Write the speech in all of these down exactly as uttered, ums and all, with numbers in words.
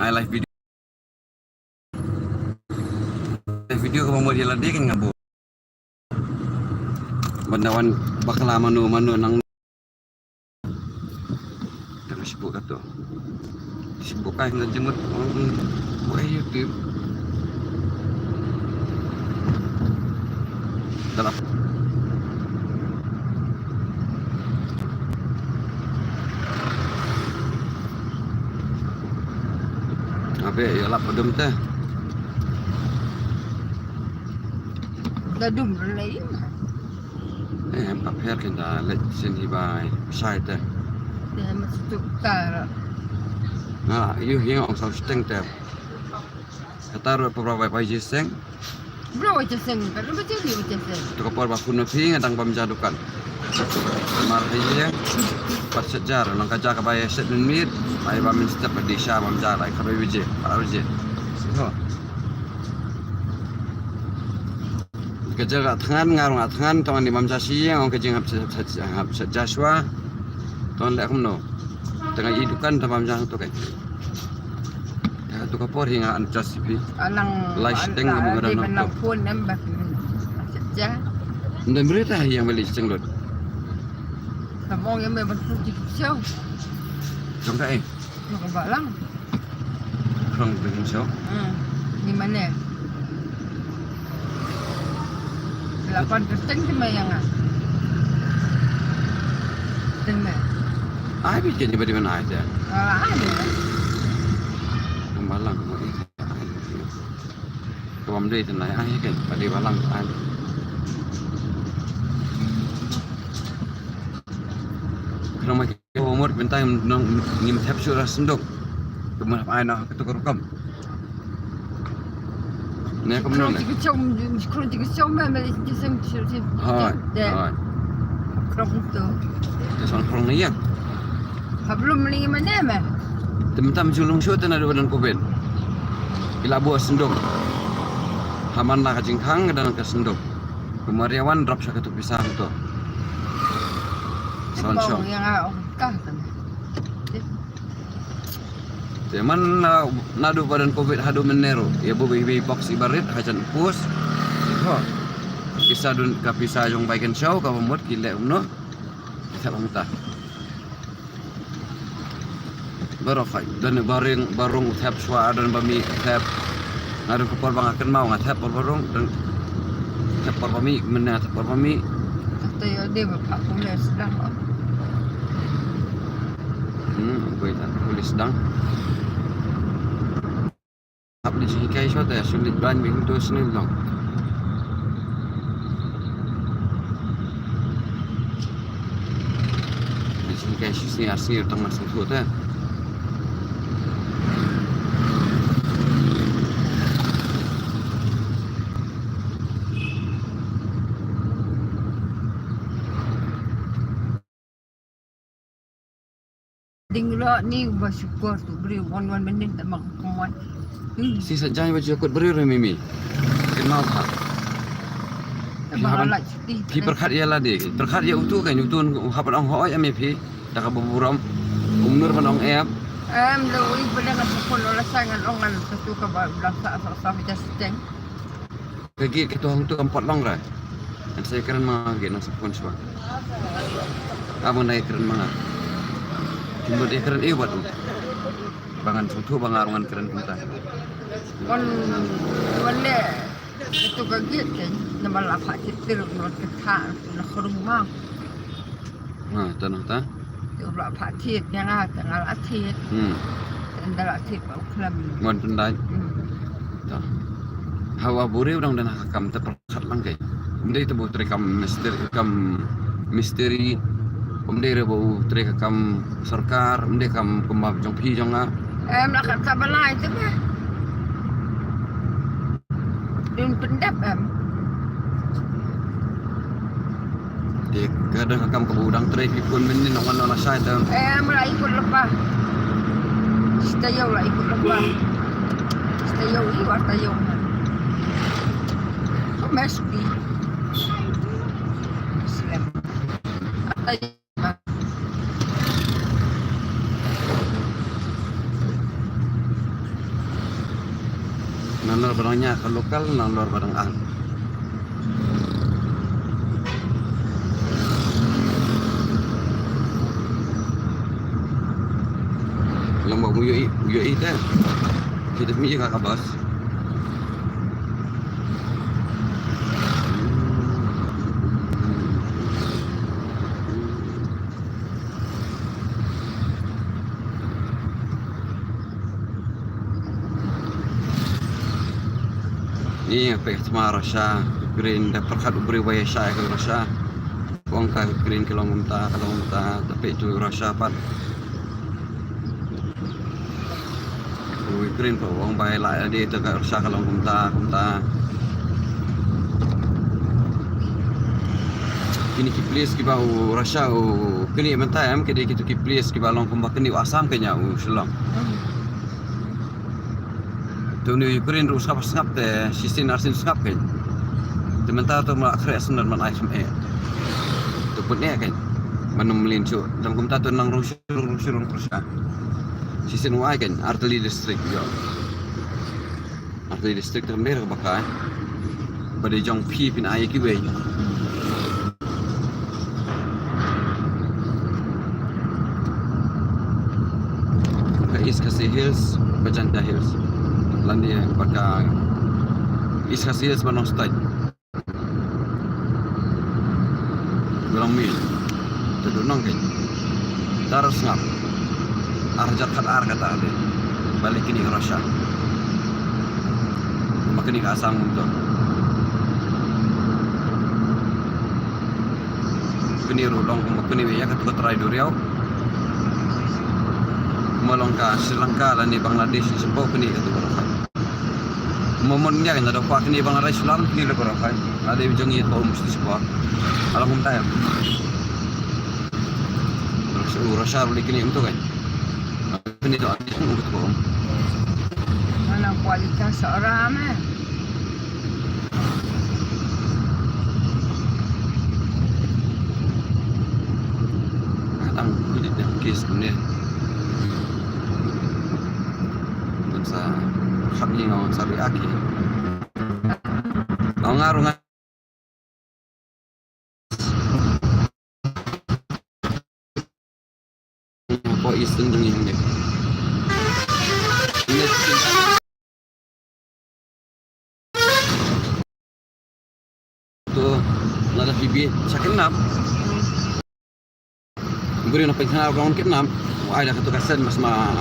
Ai live video. Live video kaba mut ïa lade kan nga buh. Ban da wan bakla mano mano nang. Tang sibuk kato. Sibuk ai na jemut. Hmm, buat YouTube. Dalam. Abe, ïa lap dum te. Da dum lei. Eh, em pap her kin da leit sien hi bai. Sai te. Te ma suk tar. Na, yu hi ong sa steng te. Kata ruh pura bai bai jiseng. Bro, jiseng, ka dum jiseng, jiseng. Tu ka por ba phone phi nga dang bam ja dukan. Mar hi ye. Pat set jar, nang ka ja ka bai set min mit. Bai bam min step di sha bam ja lai ka bai bije. Pat bije. So. Ka ja ka thngan, nga rung thngan, tong ni bam ja shi, ong ka jing hap set, hap set ja shwa. Tong le kumno. Tengah i dukan ta bam ja tu kai. Ya, tu ka por hi nga an jas pi. Alang lai steng ka mung ran tu. Phone number. Ja. Ndem berita yang beli steng lot. Sabong yang memang tu di show. Jong ka eh. Jong ka balang. Krong beli show. Hmm. Di mana? Lapan persen cuma yang ah. Tengah. Ai bi jadi badi mana aja. Ah, ada. Malang. Kawam dei tynrai ai kan, padi balang ai. Khnang ma ki umur bynta ngim thep shuh ra senduk. Kumno ai noh katu ka rukom. Ne kumno ne. Khlong ti kchom, khlong ti kchom ma ma ti sem ti sem. Hoi, hoi. Khlong tu. Te son khlong ne ïa. Hablum li mane me. Te mynta mynta ju long shuh te naduh ba don covid. Ki la buh senduk. Ha man la ka jingkhang ka don ka senduk. Kumar ïa wan drop sha katu pisa hangto. Son shong. Ïa nga ong ka. Te man na, naduh ba don covid haduh mynne ruh. Ïa buh iwei i box iba rit hajan pus. Ho. Pisa dun ka pisa jong bai kan show kaba mut ki leh kumno. Ka thep hangta. Baroh phai don ba ring ba rung u thep shuwa, don ba mih u thep. Nga don ka por ba nga kynmaw nga thep por ba rung, don thep por ba mih, mynne nga thep por ba mih. Kata ïa dei ba phah pulis dang. Hmm, bai ta pulis dang. Hap leit hikai shwa te, shu leit bam bik hangto snier long. Leit hikai shu snier, snier tang man snier te. Ding lo ni ba syukur tu bri wan wan mending ta mak kumwan. Hmm. Si sa jai ba jukut bri re mimi. Kenal ha. Ba haban la cuti. Ki perkhat ïa lade. Perkhat ïa utu kan utu hap ong hoi ame phi. Da ka ba burom. Umnur ban ong em. Em lo ui pada ngan sukun lo la sa ngan ong ngan satu ka ba blang sa sa sa pita siteng. Ka gate ka tu hangtu kam pat long ra. Ngan sa ïakren ma nga gate nang sa phone shuwa. Aba nang ïakren ma nga. Kumba dei kren eh wat. Ba ngan sngewthuh ba nga ruh ngan kren kumta. Wan wan leh ka tu ka gate kan namar la phah kit tir wan ka thah na khrung ma. Ha, ta noh ta. Te u la phah thied ïa nga, te nga la thied. Hmm. Te ynda la thied ba u khlem. Mon pyndait. Hmm. Ta. Hawa buri u dang don ha ka kam te pyrkhat lang kai. Um dei te ba u trei kam misteri, kam misteri. Um dei re ba u trei ka kam sorkar, um dei kam kumba jong phi jong nga. Em la kat ka ba lai te ba. Dun pyndep em. Te ka dang ka kam ka ba u dang trei ki khun mynnin nong wan nong shai te. Em la ikut lepa. Sta ïew la ikut lepa. Sta ïew i wa sta ïew. Ko mes ki. Slem. Sta ïew. Nalor ba dang ñiah ka local, nalor ba dang ang. Lem bad u ïohi, u ïohi te. Kita mi ka ka bas. Ni peit thma Russia, Ukraine, da pyrkhat u briew ba ïa shah ïa ka Russia. Ong ka Ukraine ka long kumta, ka long kumta, da peit tu Russia pat. U Ukraine pat ong ba ïa lah ïa dei, te ka Russia ka long kumta, kumta. Kine ki place kiba u Russia u kine mynta em, ki dei kitu ki place kiba long kumba kine u Assam kane u Shillong. Te une u Ukraine ruh sngap sngap te shisien arsien sngap kein. Te mynta te ma khreh sngap man ai kham eh. Te pun eh kein. Man ym mlien shuh. Dang kumta te nang rung shuh rung shuh rung shuh. Shisien u ai kein Artylli district ïoh. Artylli district te mer ba ka. Ba dei jong phi phin ai kiwei. Ka East Khasi Hills, ka Jaintia Hills. Lane ba ka East Khasi Hills ba nong state. Ba long miet. Te dei nong kein. Tar sngap. Ar hajar khatar kata dei. Ba leh kine ka Russia. Ba kine ka Assam kumto. Kine ruh long kumba kine ïa katu ka trai duriaw. Kumba long ka Sri Lanka lane Bangladesh shapoh kine katu ka Rakhine. Kumba mon ïa kane da kwah kine Bangladesh lam kine la ka Rakhine. Lada jong ïa ka um shapoh. Alang kumta ïa. Russia, Russia ruh leh kine kumto kan. Kine to ati kumto. Mana kualika seorang eh. Tang kudit ïa case kumne. Ngan sa khap ïa nga ngan sa react ïa. Nga ruh nga Ko Eastern jong ngi hangne. To, lada phi bieit sha kidnap. Briew na pynkhana u dang kidnap. Ai da katu ka sen mas ma.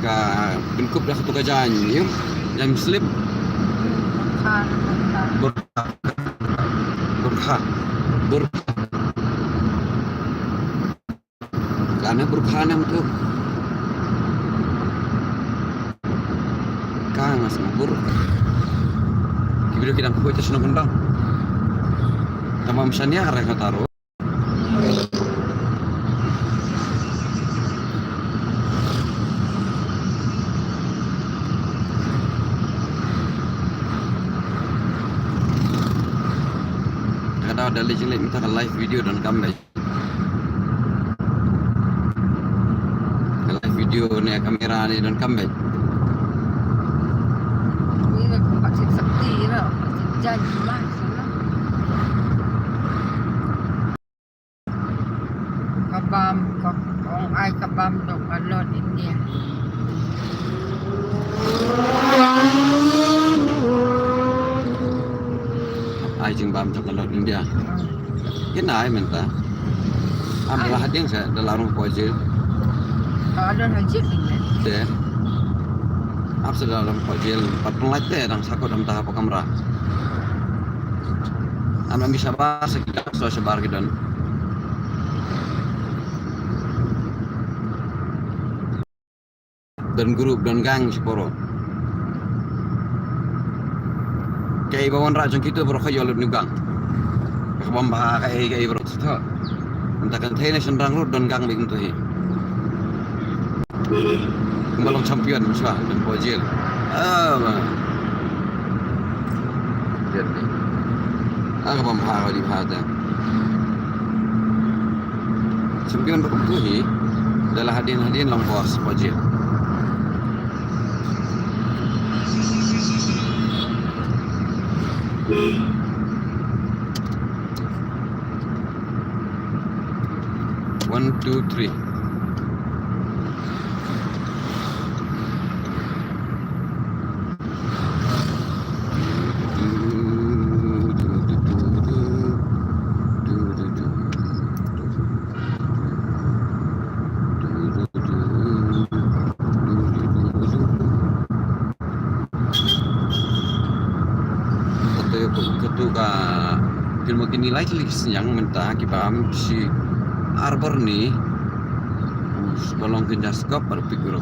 Ka pynkup da katu ka jaiñ, ïa, jaiñ slip. Burkha, burkha. Burkha. Burkha. Ka ne burkha ne tu. Ka nga sngewbha. Ki briew ki dang khuid te shnong kyndong. Tangba ym shaniah re kata ruh. Kata da leh jingeh mynta ka live video donkam beit. Ka live video ne kamera ne donkam beit. Ui, ka pat sit sakti ïa, ka sit jan live ïa. Ka bam, ka ong ai ka bam jong ka Lord India. Ai jingbam jong ka Lord India. Hmm. Kine ai mynta. Am ai. Ba la hadien sa da la rung poi jail. Ka don ha jail ne. Te. Ap sa da la rung poi jail. Pat pynlait te dang sa kot dang ta ha kamra. Am nang shabar sa ki, so shabar ki don. Don group, don gang shi poro. Kaei ba wanrah jong kitu baroh ka ïoh lut ni gang. Ka bam bha kaei kaei baroh shu tho. Mynta kan thei na shynrang ruh don gang bad kumtu hi. Kumba long champion shuwa, don poi jail. Ah, ba. Jail ni. Ah, ka bam bha ka dei bha te. Champion ba kumtu hi. Da la hadien hadien long bos pajit. One, two, three. Katu, katu ka pynmih kine lai tylli ki sniang mynta ki bam shi arbor ni. Balong kynja skop ar pik guru.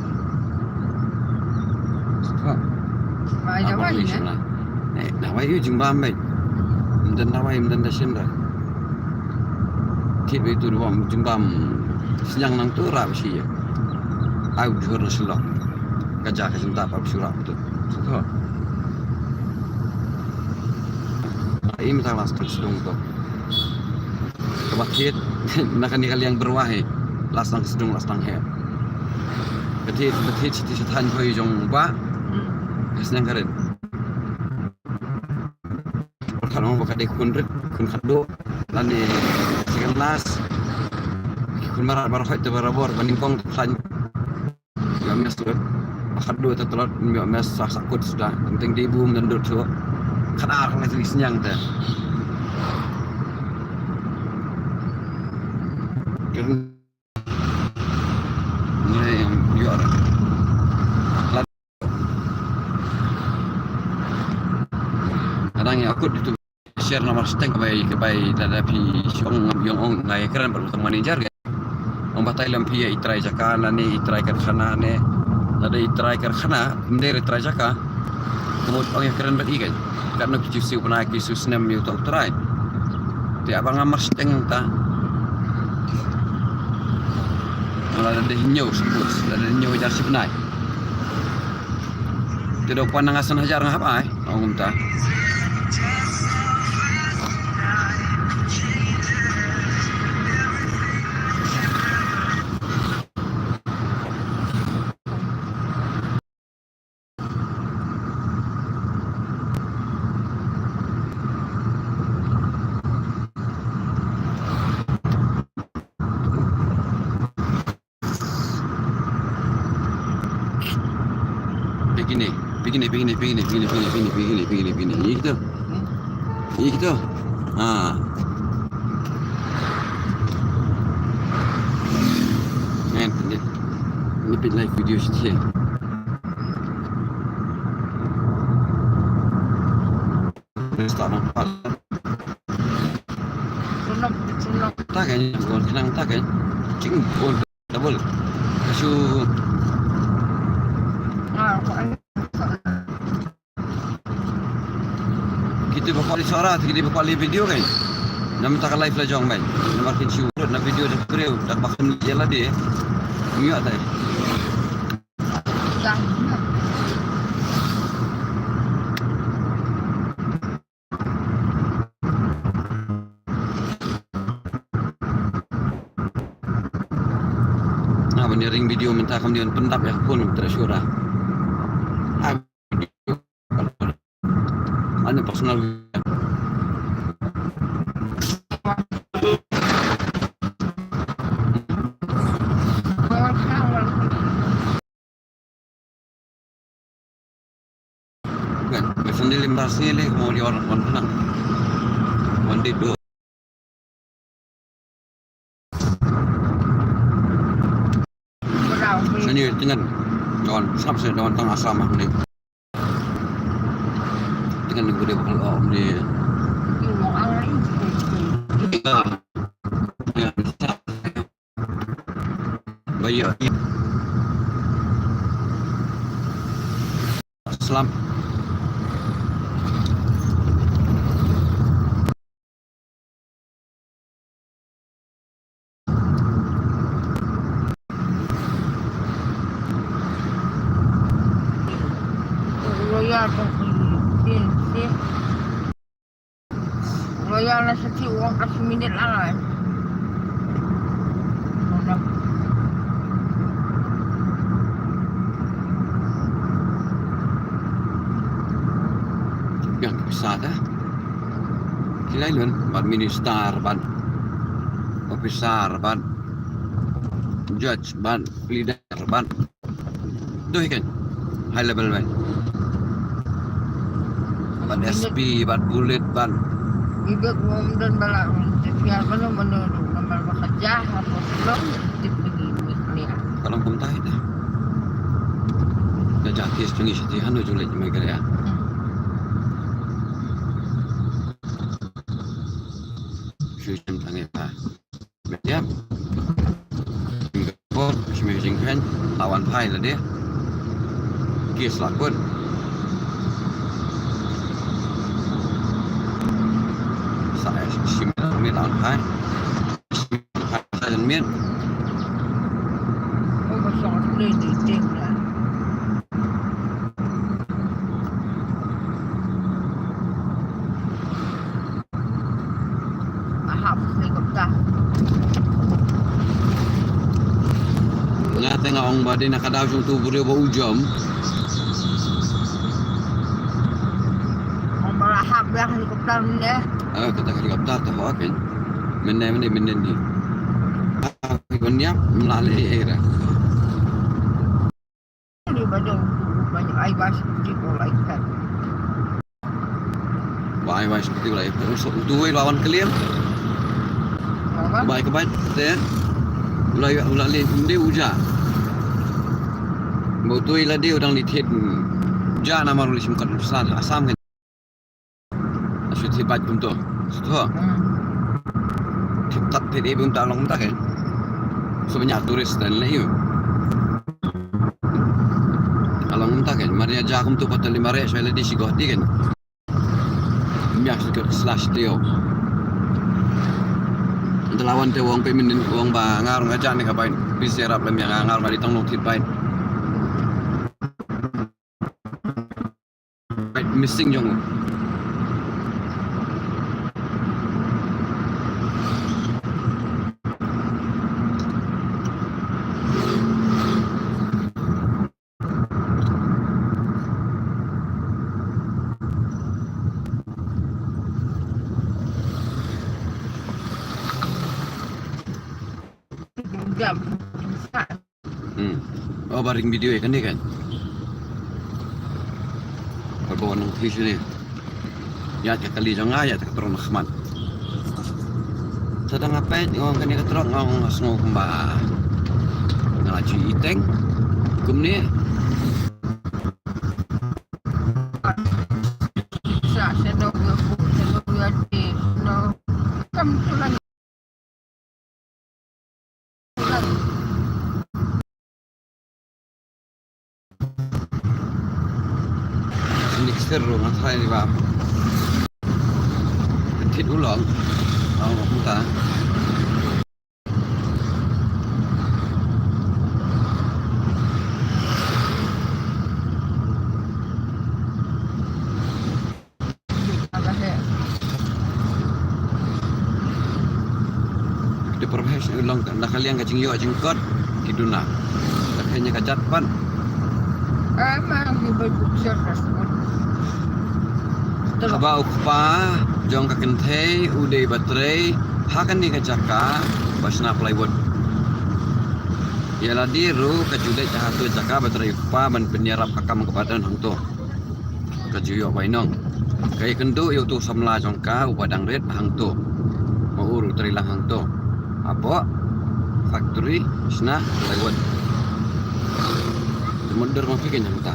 Skop. Ba ja arbor wai ni ne. Shana. Ne, na wai yu jingbam bai. Mden na wai mden da shin ra. Kit bai tu ruam jingbam sniang nang tu ra ba shi ya. Au jur na shilok. Ka ja ka jinta pa shura tu. Skop. Im ta las tu sdong tu. Kaba thied na kane ka liang byrwa hi. Las tang sdong las tang he. Ka thied, ka thied siti sathan hoi jong ba. Ka sniang karen. Kan ong ba ka dei khun rit, khun khadduh. Lane second last. Khun marat bar hoi te barabor ba nyngkong te khlaiñ. Ïa mes tu. Ba khadduh te tlot, ïa mes sa sa kut suda. Teng dei bum dan dut tu. Khadar khlaiñ sniang te. Kren Ngi ïoh. Kadang ïa kut ditu share namar steng ka bai, ka bai lada phi shong ngam ïong ong ngai kren bad u tang manager ka. Ong batai lem phi ïa i trai jaka lane i trai karkhana ne. Lada i trai karkhana, mdei i trai jaka. Kumut ong ïa kren bad i kan. Katno ki siew bnai ki siew snem ïa u trai. Te aba nga mar steng ta. Lada dei hynñiew, suppose, lada dei hynñiew hajar shi bnai. Te da u pan na nga san hajar nga hap ai, ong kumta. Pegine, pegine, pegine. Ito. Ito. Ah. Ngan pynlait. Ngan pynlait video shisha. Restaurant. Sunok, sunok. Ta kan, bol kenang ta kan. Cing bol double. Kasu. Ah, kok. Kita bakal suara, kita bakal video kan. Nama tak live la jong kan. Nama kin shu na video da kreu, da bakal je la de. Ngiat dai. Nga ban ring video mynta kam dion pyndap ïa ka phone mynta shuwa. Ani personal. Kan, personally, personally, mo di orang pun pernah. One day do. Sini dengan, dengan, sab sini dengan tengah sama ni. Dengan ni boleh bakal om ni. Ya. Ya. Baik. Salam. Royal na sati wang kasi minit lang. Sa ta. Ki lai lun, bad minister, bad officer, bad judge, bad leader, bad tu hi kan. High level bad. Bad S P, bad pulit, bad. Ibek ngom dan bala ngom tip ya mano mano tu nama bekerja apa belum tip lagi ni. Kalau kumta hi ta. Ka jati stungi siti hanu julit Meghalaya. Shu jem tangi pa. Yap. Singapore, Singapore, Singapore, lawan phai la dia. Kis la pun. Sa Singapore lawan phai. Sa jan miet. Oh, ba song play di tim la. Nga hap helikopter. Nga te nga ong ba dei na ka daw jong tu briew ba u jom. Ong ba la hap ba helikopter mynne. Ah, kata helikopter tu ho kan. Mynne mynne mynne ni. Ah, kon ïap mlale era. Ni ba dong ba ni ai ba shi ti ko lai kan. Ba ai ba shi ti ko lai kan. So tu wei lawan kalian. Ba ai ka ba te. Ulai ulai le inde uja. Ba tu ila de udang li thied. Ja namar uli shim kat Assam kan. Asu thied bad kumto. Suto. Thied tat thied ibum ta long ta kan. So banyak turis dan layu. Along ta kan. Maria ja kumto patali mare so la di si Guwahati kan. Miak sikit slash tio. Ente lawan te wong pe min wong ba ngar ngaja ni ka bain. Bisi rap lem yang ngar ngar di tong long thied bain. Missing jong u. Jam. Hmm. Oh, ba ring video ïa kane kan. Ba wan nang phi shane. Ïa ka kali jong nga, ïa ka trok na khmat. Sa dang nga peit, nga ong kane ka trok, nga ong nga sngew kumba nga la ju iteng. Kumne. Sa, sa dong nga pu, sa dong nga ti, no. Kam tu lang. Ni kser ro nga thai ni ba. Thit u long. Ong kumta. Te pyrshah long na ka liang ka jingïoh jingkot ki duna. Ka kane ka jait pat. Kaba u kpa jong ka kynthei u dei ba trei ha kane ka jaka ba shna plywood. Ïa lade ruh ka ju leit ha tu jaka ba trei u kpa ban pynïarap ka kam kaba don hangto. Ka ju ïoh bainong. Ka ïakynduh ïa utu samla jong ka uba dang rit hangto. Ma u ruh trei lang hangto. Hapoh factory shna plywood. Te mut dur ma phi kein hangta.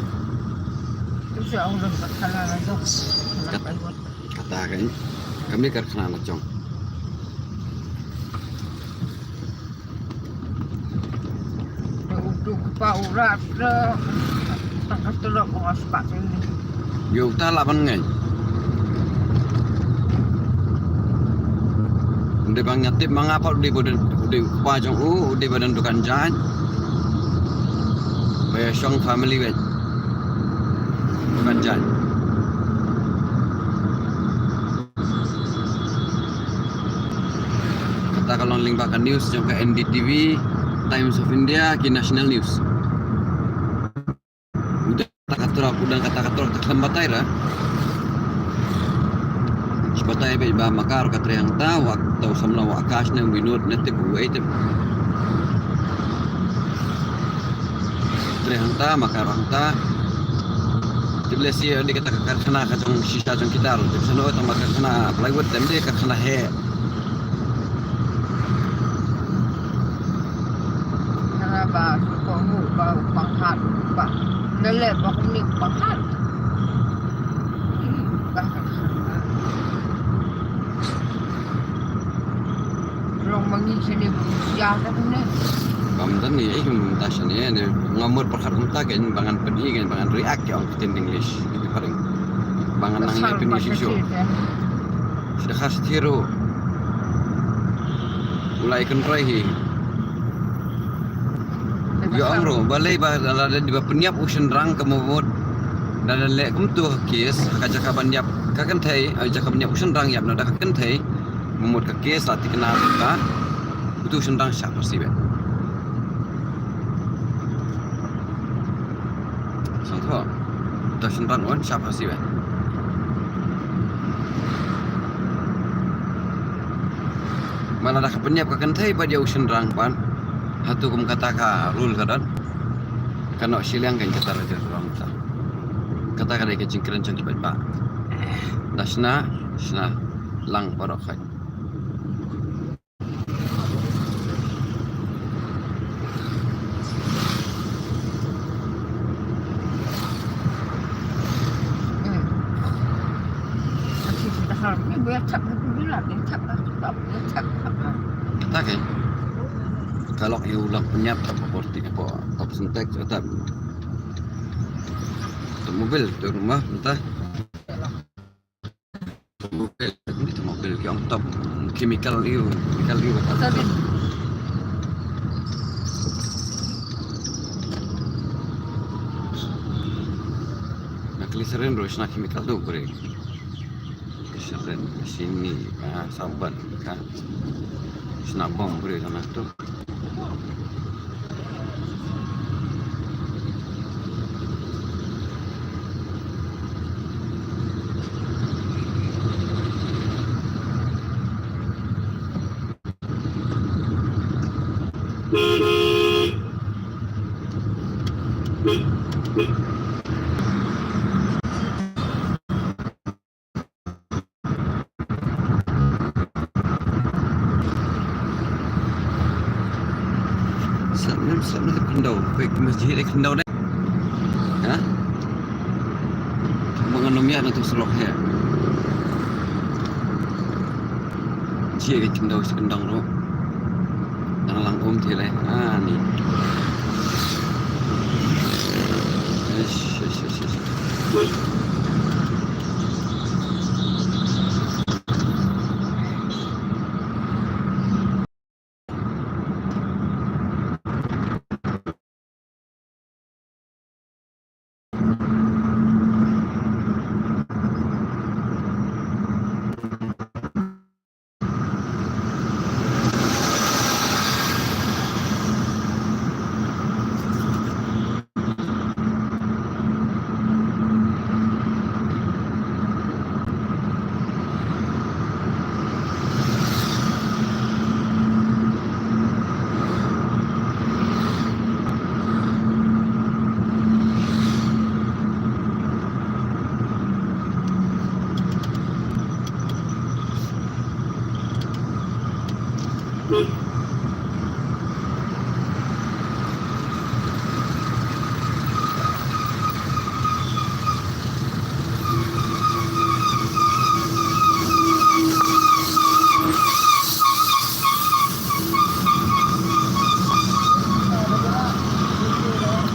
Kata kein. Kami karkhana la jong. Te utu kpa u rat te tang ka trok u ngas pat sini. Ïa uta lah ban ngai. Ynda ba nga tip ma nga pat u dei ba don, u dei u kpa jong u, u dei ba don dukan jaiñ. Ba ïa shong family wei. Dukan jaiñ. Kata ka long lyngba ka news jong ka N D T V, Times of India, ki national news. U dang kata ka trok, u dang kata ka trok, te khlem batai ra. Batai bad ba Makar ka trei hangta, wat tau samla wa Akash ne Vinod ne tip uwei tip. Trei hangta, Makar hangta. Tip leh shi dei kata ka karkhana ka jong shisha jong kita ruh. Tip shano tang ba karkhana plywood, tang dei karkhana heh. Nara ba shu kohnguh ba u panghat ba. Naleh ba kumne u panghat. Ba karkhana. Long ma ngi shane ba ngi sha ka ne. Bam dan ni, eh, mynta shane ne. Nga mut pyrkhat kumta kein ba ngan pyni kein ba ngan react ïa ong ktien English. Ki phareng. Ba ngan nang ne pyni shisha. Shisha ka sthir ruh. U la ïakynroi hi. Ïa ong ruh, balei ba la dei ba pynïap u shynrang ka mut. Da leh kumto ha case, ha ka jaka ban ïap ka kynthei, ha jaka ban ïap u shynrang ïap na da ka kynthei. Mut ka case la thikna ka. Uto u shynrang shah pasi bad. Sngewthuh. Uto u shynrang un shah pasi bad. Ba lada ka pynïap ka kynthei bad ïa u shynrang ban. Hato kum kata ka rule ka don. Ka noh shiliang kan kata raja ruang ta. Kata ka dei ka jingkren jong ki paidbah. Da shna, shna lang baroh khoit. Kata ke. Ka lok ïa u lok pynïap ka por ti ka por. Top syntax kata. Tu mobil tu rumah entah. Mobil, ni tu mobil ki ong top chemical ïa u, chemical ïa u. Sorry. Na glycerin ruh shna chemical tu brake. Glycerin, sini, ah, saban, ka. Shna bom brake na tu. Sat nem, sat nem khyndew. Peit masjid khyndew ne. Ha? Tang ba ngan ym ïa na tu surok he. Jia ka khyndew sa khyndew ruh. Dang lang um te leh. Ah, ni. Ish, ish, ish, ish.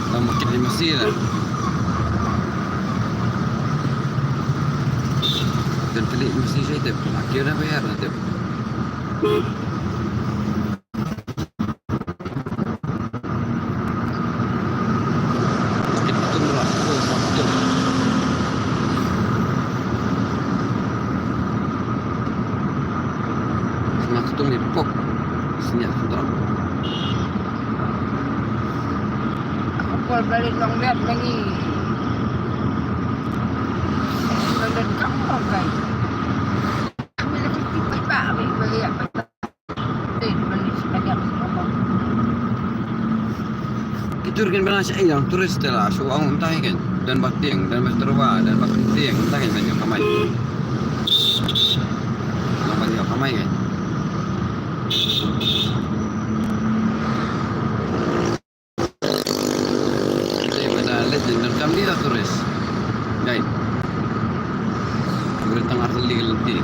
Lam makin di masi lah. Dan kali masi saya tep. Akhirnya bayar lah tep. Aku call balik Long Liat lagi. Long Liat kamu, guys. Ki tur kin bana sha ïa tourist te la shu ong mynta hi kan. Dan ba tieng, dan ba terwa, dan ba tieng, mynta kan ban ïoh kamai. Ban ïoh kamai kan. Te ba da leit dan kam di la tourist. Dai. Beri tang ar tylli ka lynti.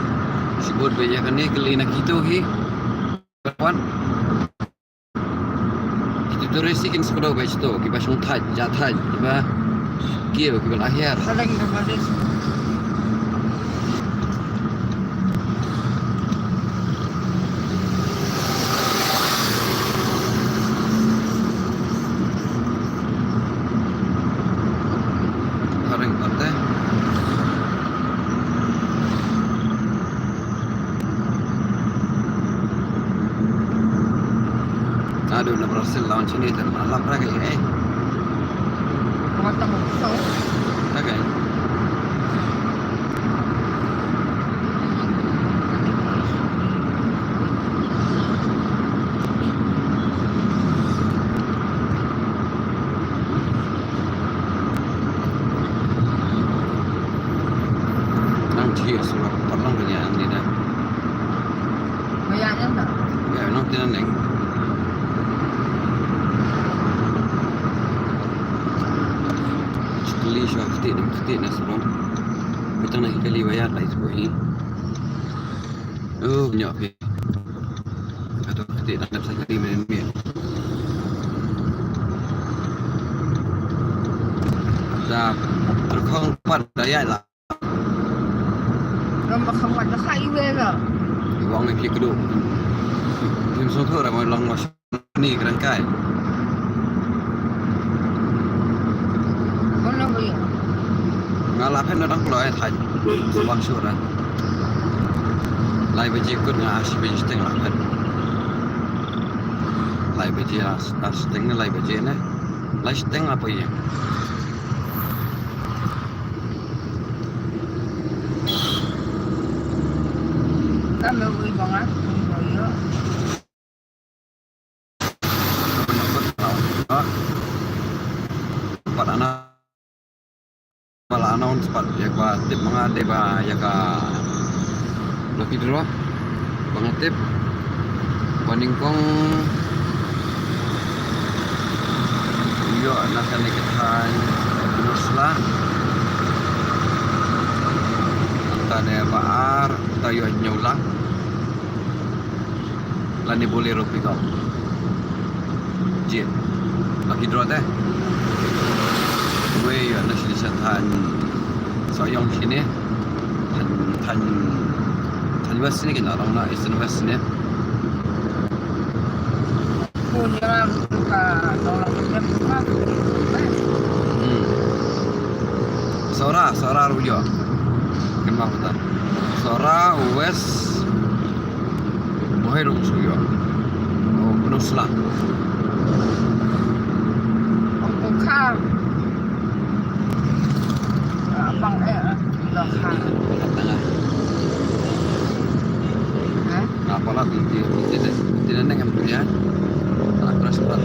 Shibun ba ïa kane ka lynti na kito hi. Wan. Kito tourist hi kin sa kdew ba shito, kiba shong thait, ja thait, kiba kiew, kiba la hiar. Ka dang da ba dei. Ka dang pat te. Ado na Brazil lawan sini ter malam raga eh. Matang so. Okay. Nang cheers, parlong kanya ang nina. Maya nang ta. Ya, nang tina neng. Chukli shwa kti na kti na surong. Bitang na kali waya lai suhi. Oh, nyok. Aduh, kti na kali main main. Da terkong pat daya lah. Ram ba kham wat da kha iwe la. Iwang ni phi kdu. Phim sngewthuh ra mo long ma ni kren kai. Kono ba ïa. Nga la phen na dang kloi thaj. Subang sura. Lai baje kut nga ashi baje steng la phen. Lai baje as, as steng lai baje ne. Lai steng apa ïa. Kame wi banga, wi boyo. Pat ana, pat ana on pat ïa ba tip manga dei ba ïa ka lucky draw. Ba nga tip ba nyngkong ïoh na kane ka thaiñ Nursla. Tane ba ar ta ïoh hynñiew lak. Lane Bolero pickup. Jeep. Lucky draw te. Wei ïoh na shini sha thaiñ Sohiong shini. Thaiñ, thaiñ, thaiñ West shini kine, long na Eastern West shini. Hmm. Sohra, Sohra ruh ïoh. Kynmaw kata. Sohra, West, Bhoi ruh shu ïoh. Oh, Nursla. Ong ko kha. Ah, bang eh, eh, bang kha. Hah? Apa lah, binti, binti deh. Binti deh, neng, em, ya. Anak keras berat.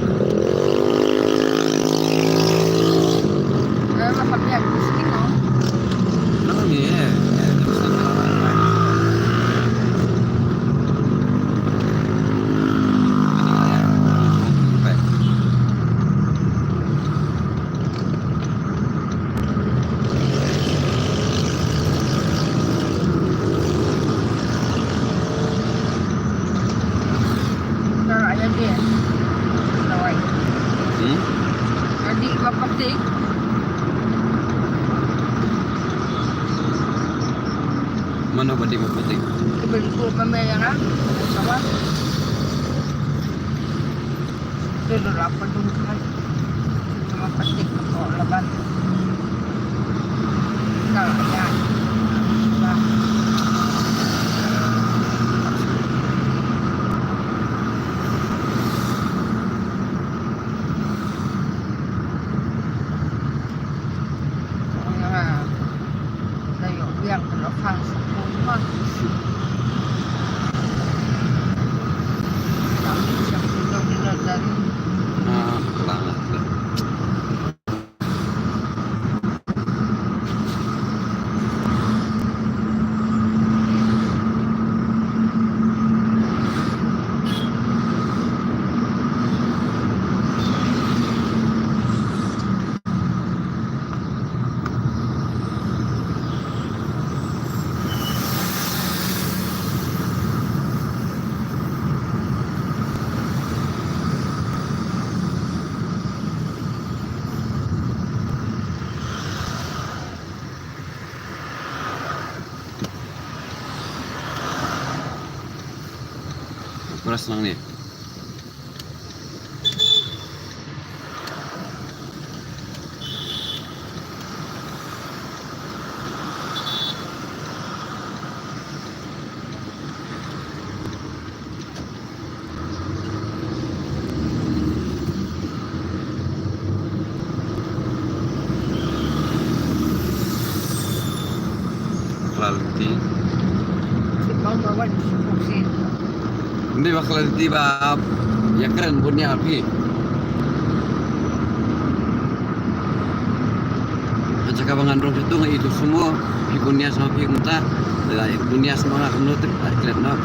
Eh, makan ya, di sini, no? Nang ni, eh. Kalau ayah dia. Lawai. Hmm? Jadi, bapa tik. Mano ba dei ba pynthik? Ki ba dei ba pynthik ïa nga. Sabar. Te dei la pynthik kan. Ki ba pynthik ko laban. Ka la ïa. Ba. Nga la ïoh biang ka la khang sa pun ma. Ka mi sa Snang ni. Bakla lynti. Sipang ba wan sipang si. Ym dei bakla lynti ba ïa kren bun ïa phi. Ha jaka ba ngan rung sha tu nga ïohi tu sumo phi bun ïa sma phi kumta. Bun ïa sma nga kumno tip ai klet na.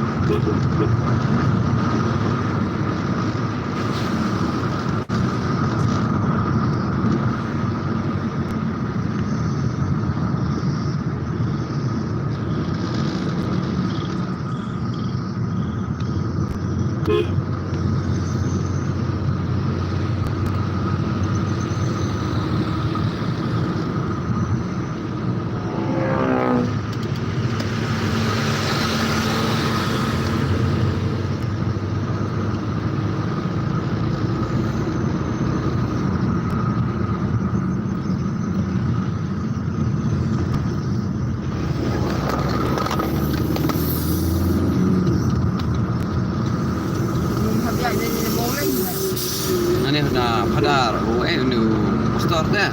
Nane na Phadar, oh, eh, uni u pastor te.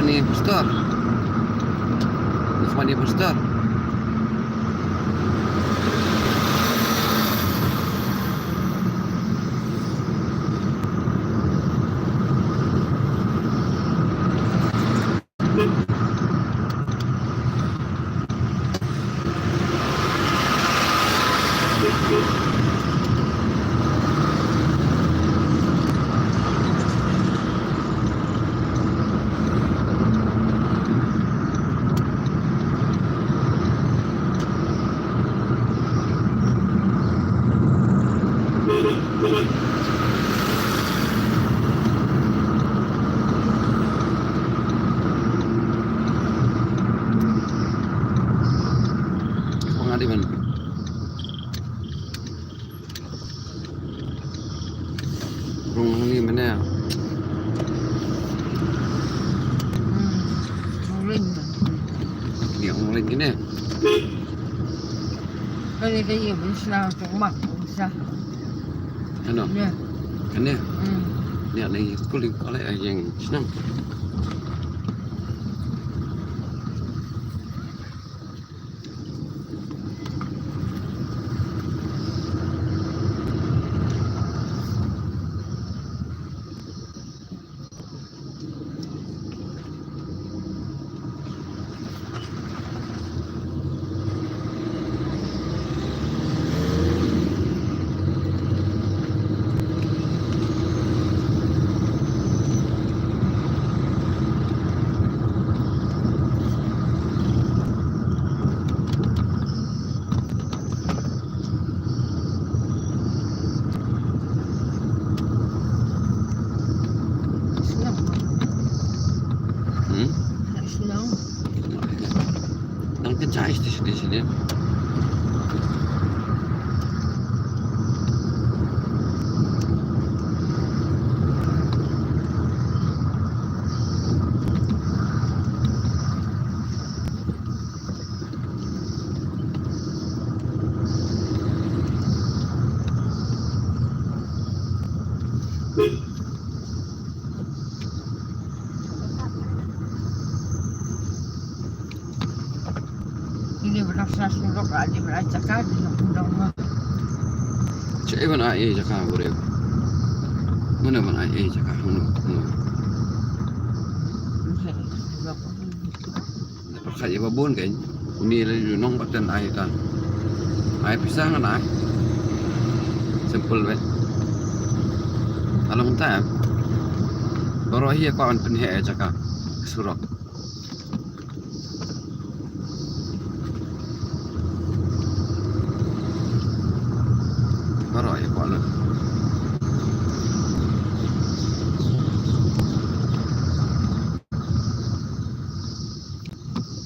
Uni pastor. Uni pastor. Pengadilan. Rung ni mana? Hmm, Rung Lin. Ni Rung Lin ni. Kane ka ïing mynshwa ka mak mynshwa. Ano? Kane? Kane? Hmm. Ïa, nai skul ïing kane ïa ïing shnong. Hmm? Nang kencang station di sini. Ini benar sa surok aja benar cakap di undang mah. Cak iban ai jaka bure. Mana mana ai jaka hunu. Hunu. Pyrkhat ïa ba bun kein. Uni la ju nong ba ten ai ta. Ai pisa ngan ai. Simple wei. Along ta. Baroh hi ïa ka on pynheh ïa jaka surok. Baroh ïa ka on.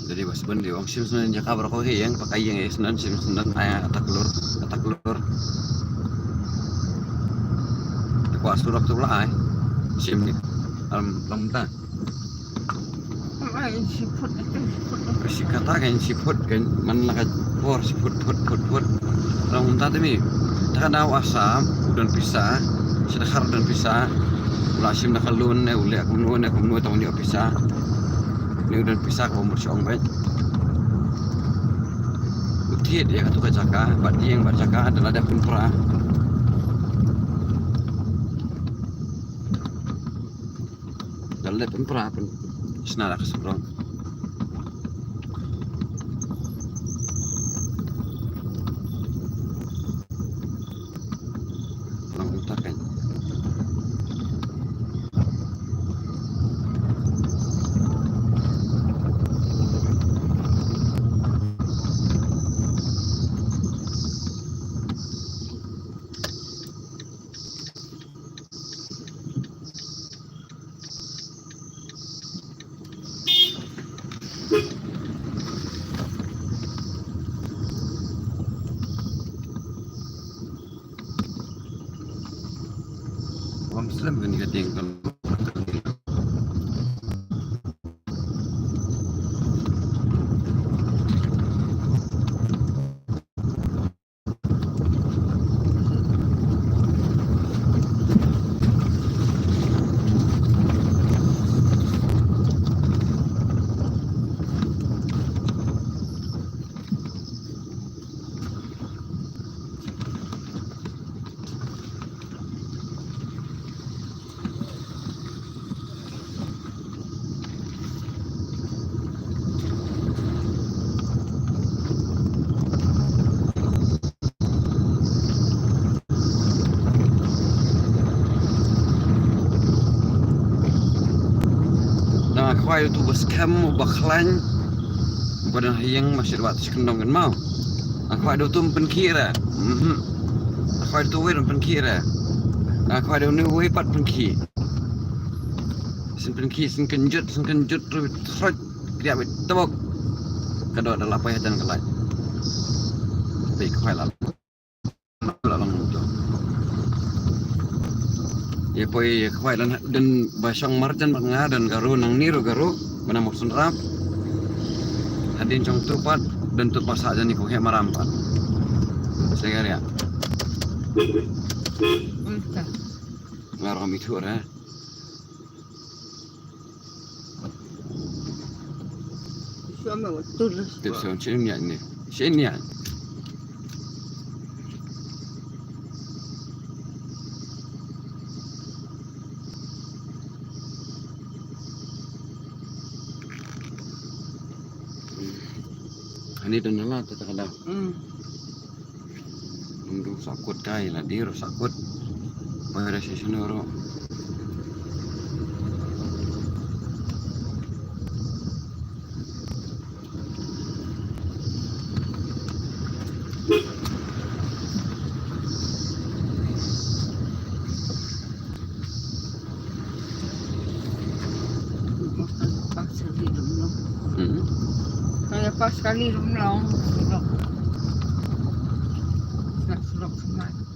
Jadi bas ban di ong shim snan jaka baroh ko hi ïeng pakai ïeng ïa snan shim snan ai ata klur ata klur. Te kwah surok tu lah ai. Sim ni. Alam lam ta. Ai, shi phut, ai, shi phut. Shi kata kan shi phut kan man la ka por shi phut, phut, phut, phut. Lam ta te mi. Ta ka daw Assam u don pisa. Shi da khar u don pisa. U la shim da ka loan ne u leh kumno ne kumno ta u ni pisa. Ni u don pisa ka umur shong bai. U thied ïa katu ka jaka, bad ïing bad jaka, da la dep pynpra. Da la dep pynpra, pyn-, shna da ka surok. Lang utak kan. Wan slem kan ka tieng kan. Nga khwai utu ba skhem, ba khlaiñ, ba dang ha ïing, ma shu wad shi kyndong kan mau. Nga khwai utu pynkhih re. Mhm. Nga khwai utu wei pynkhih re. Nga khwai utu wei pat pynkhih. Syn pynkhih, syn kynjut, syn kynjut ruh, throt, kriah wei tebok. Ka doh da la poi hajan ka lait. Pei khwai la. La long to. Ïa poi ïa khwai lan don ba shong marjan bad nga, don ka ru nangne ruh ka ru, ba na mok syn rap. Hadien shong tu pat, don tu ba sah jani ko heh maram pat. Sengeriak. Oi ta. Nga ruh mi thu re. Shuwa me wa tul. Tip shuwa shin ïa ni. Shin ïa. Ani don la ta ta ka daw. Hmm. Nang ruh sakut kai la, dei ruh sakut. Poi re sha shano ruh. Pas kali lem long. Hmm. Kaya pas kali lem long. Surok. Surok, surok semat.